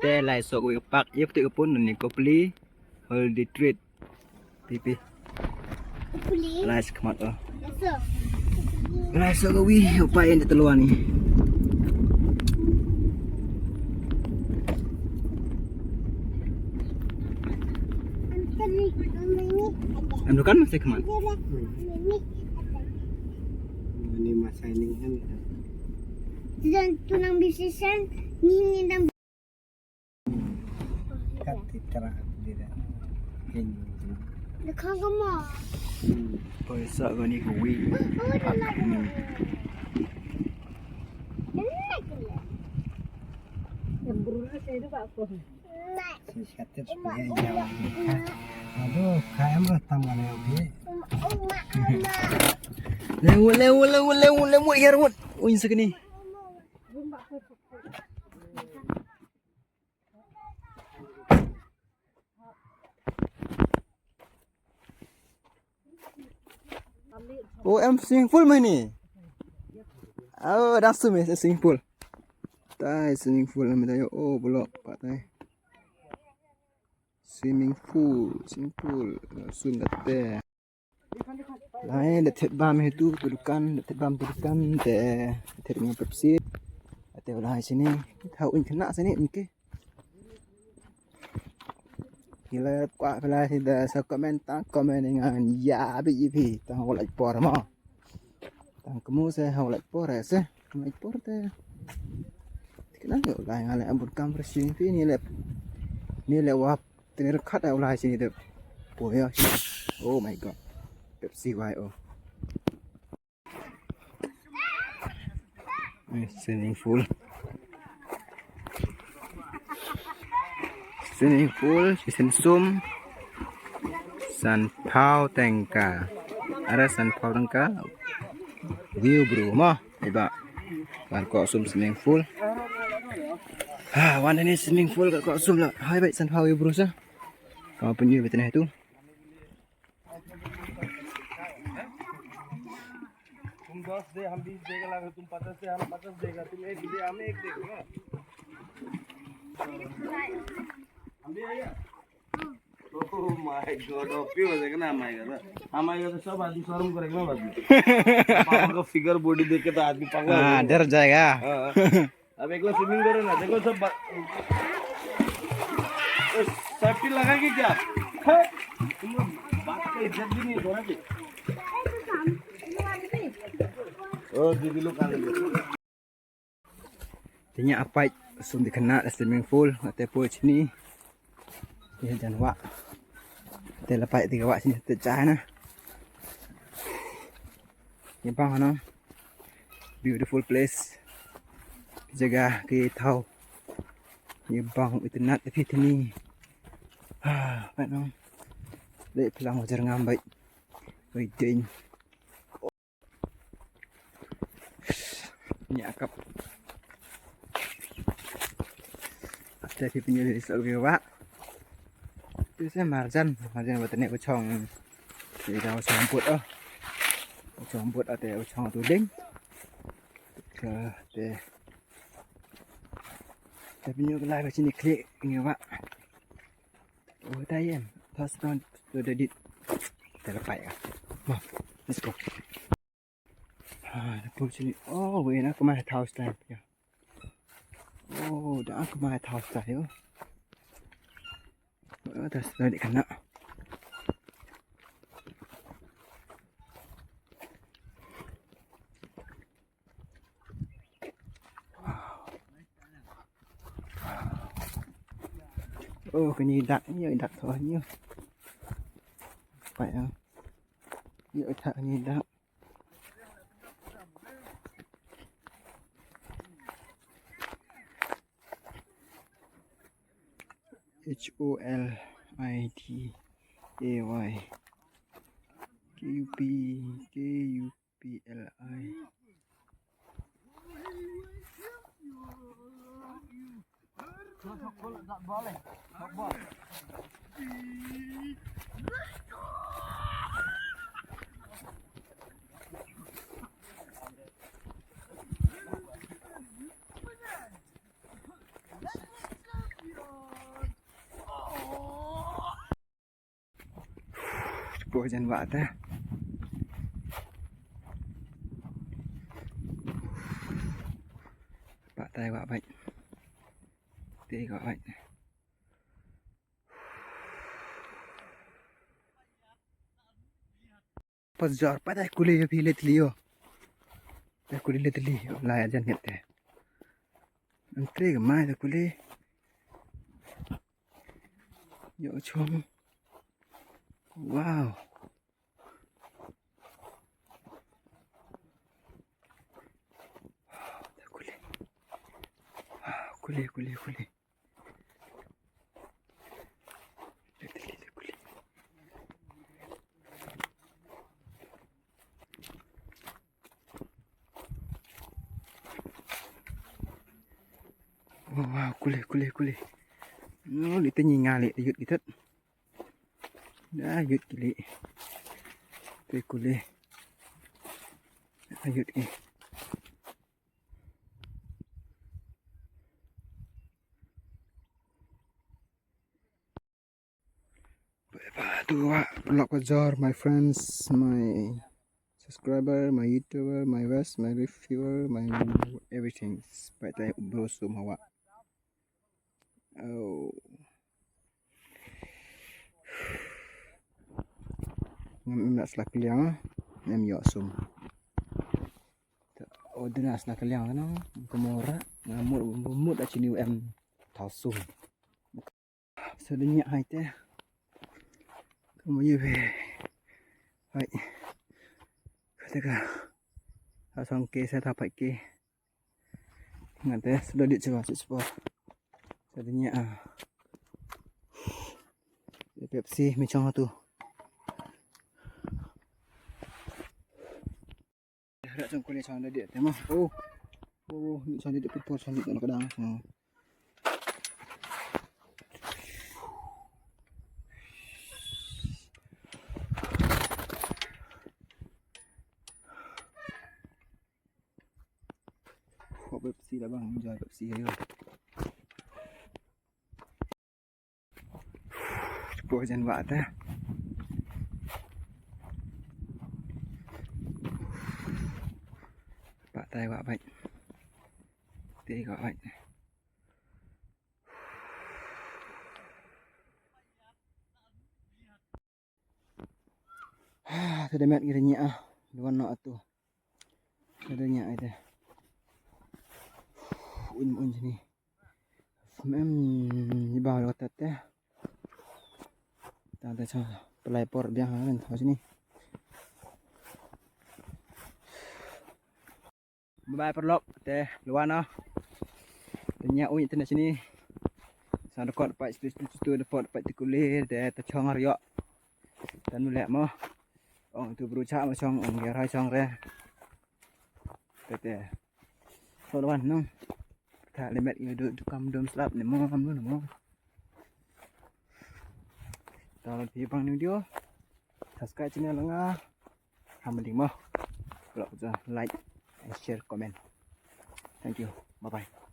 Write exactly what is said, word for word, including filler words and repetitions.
Te lai sok wi pak ip te kapun ni kopli. Hol di treat. Pipi. Lai sok mat oh. Lai sok wi upai yang telua ni. Anu kan masih kemat. Ini masa ini kan. Dan tunang bisnis ni ni nang Kat ti tara ti da. Ken. Oi sa gani ko wi. Aduh, kaem ra tam gani wi. Lewu lewu lewu lewu lewu yar wut. Ui sakni. Oh, em swimming pool mah ni. Oh, dang swimming, swimming pool. Tai swimming pool am tai. Oh, bulok pat tai. Swimming pool, swimming pool. Swim da te. Lai da thet bam hi tu tu dukan, da thet bam tu dukan te thet ngi Pepsi. Te lai sini. Thaw un kena sini ngi ke. Phi la kwah phi la hi da sa comment tang comment ngan ya bi phi tang hau lait por mo. Tang kemu sa hau lait por sa lait por te. Kena yo lai ngan le ambut kam bersih phi ni le ni le wap. Tini rekat dah ulai sini dep. Oh ya. Oh my god. Pepsi Y O. Eh, swimming pool. Swimming pool, sisin sum. Sanphaw tengka. Ada sanphaw tengka. View bro, mah. Iba. Kan kok sum swimming pool. Ha, wan ini swimming pool kan kok sum lah. Hai baik sanphaw view bro sa. Kau punya betul tu. तुम दस दे, हम बीस देगा, लगा, तुम पचास दे, हम पचास देगा, तुम एक दे, हम एक देगा। हम भी आएगा। Oh my god, ओपी हो जाएगा ना, हम आएगा तो, हम आएगा तो सब आदमी शर्म करेगा ना बाद में। पापा का फिगर बॉडी देख के तो आदमी पागल हो हाँ, जाएगा। डर जाएगा। हाँ, हाँ। अब एक बार स्विमिंग करो ना, देखो सब बा-, ए, सेफ्टी लगा कि क्या? तुम लोग बात का इज्जत भी नहीं है, थोड़ा सी। ओ, दीदी लोग कहाँ गए? Tanya apai sum di kena swimming pool, ate poch ni. Te jan wah. Te lapai tiga wah sini te chai na. Ni bang ano. Beautiful place. Jaga ki thaw. Ye bang itynnad ïa phi tini. Ah, pat nong. Leh plang wajar ngam bait. Waiting. Nya kap. Te phi pynjuliew sa ïa ka wah. Te sa marjan, marjan ba tane u chong. Te ka u chong bud oh. U chong bud ah te u chong tu ding. Ka te. Te pynjuliew ka lai ba chini klik ïa ka wah. Oh, ta ïem. Pass down to the dit. Te la pai ka. Let's go. Ah, the pool chini. Oh, wei na kumai house time. Oh, da kumai house time. Oh, that's very kena. Oh, kini dak ni, dak tu ni. Pai ah. Ni tak ni dak. H O L I D A Y. K U P, K U P L I. Ko jan wah te. Pat tai wah bait. Te wah bait. Pas jar pat tai kuli phi le tli ïo. Tai kuli le tli ïo. Lai jan nget te. Antre ga mai tai kuli. Ïo chong. Wow. Kuli. Kuli, kuli, kuli. Wow, wow, kuli, kuli, kuli. Oh, li te ngi nga li, yut ki tet. Da yut ki li. Te kuli. Da yut ki. Ba tu wa vlog ka jor, my friends, my subscriber, my YouTuber, my viewers, my reviewer, my everything. Ba tai bro sum hawa. Oh. Ngam em na slak liang, ngam ïoh sum. O dina slak liang na, kumora, ngamut mut a chini em tau sum. So dina ai te. Kamu ye be. Hai. Kata ka. Asang ke sa tapai ke. Ngate sudah di coba coba. Tadinya ah. Pepsi michong tu. Ada chong kuli chong di tema. Oh. Oh, ni chong di pupur chong di nak kadang. Ko Pepsi lah bang, enjoy Pepsi ayo. Cukup hujan bak atas. Bak tai bak bait. Ti bak bait. Ah, tu demet kita nyak ah. Dua nak tu. Ada nyak aja. Un un sini. Mem iba lo tat ya. Tante sa pelai por biang kan tahu sini. Bye bye paralok te luan ah. Te nyak u te na sini. Sa rekod pat situ situ situ depot pat ti kuli te te chong ar yok. Te nu lek mo. Ong tu bru cha mo chong ong ya rai chong re. Te te. So luan no. Ka limit ïa du du kam dum slap ne mo kam nu ne mo. Te la phi pang ni video. Subscribe channel nga. Ham ding mo. Like and share, comment. Thank you. Bye bye.